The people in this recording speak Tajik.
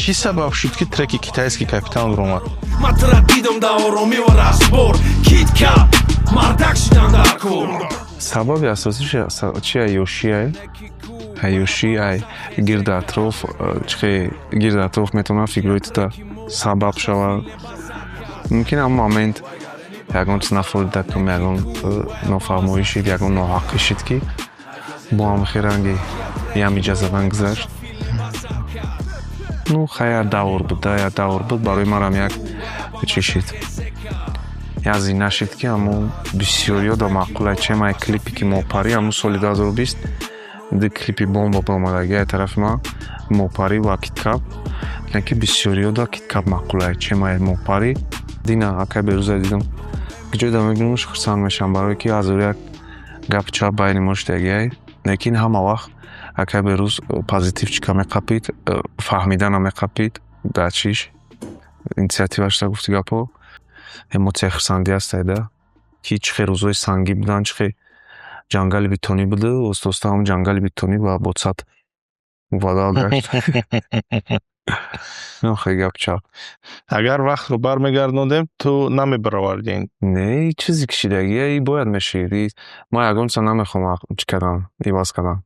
Чӣ сабаб шуд, ки треки «Китайский капитан» баромад? Ма тра дидам да оромӣ ва разбор. Киткап мардак шидан дар кор. Сабаби асосиш чи? Ай ёшӣ, ай ёшӣ, ай гирди атроф. Чихе гирди атроф метавонад фикрҳои тута сабаб шавад. Мумкин, ҳамон момент ягон чиз нафорида кум, ягон нофаҳмоӣ шид, ягон ноҳаққӣ шид, ки бо ҳамихе ранги ямиҷа задан гузашт. Ну хай, як давр буд да, як давр буд. Барои манам як чӣ шид, як зина шид, ки ҳамун бисёриё да маъқул. Чем ай клипе, ки «Мопарӣ», ҳамун соли 2020 ду клипи бомба баромадаги ай тарафи ман, «Мопарӣ» ва «Киткап». Лекин бисёриё да «Киткап» маъқул чем ай «Мопарӣ». Дина акай Берӯза дидам, ҷойда мебинамш, хурсанд мешавам, барое ки ҳазору як гапу чап байни мо шудагиай, лекин ҳама вақт акай Берӯз позитивчика меқапид, фаҳмидана меқапид. Дар чиш инициативаш да гуфти гапҳо, эмоцияи хурсандӣ ҳастай да, ки чӣ хел рӯзҳои сангин буданд, чӣ хел ҷангали бетонӣ буду, оста оста ҳамон ҷангали бетонӣ ба ботсад мубаддал гашт. Хеле гапу чап. Агар вақтро бармегардондем, ту намебаровардӣ? Не, чизе кишидагия, и бояд мешид. Ман ягон чиза намехоҳам чӣ кардан, иваз кардан.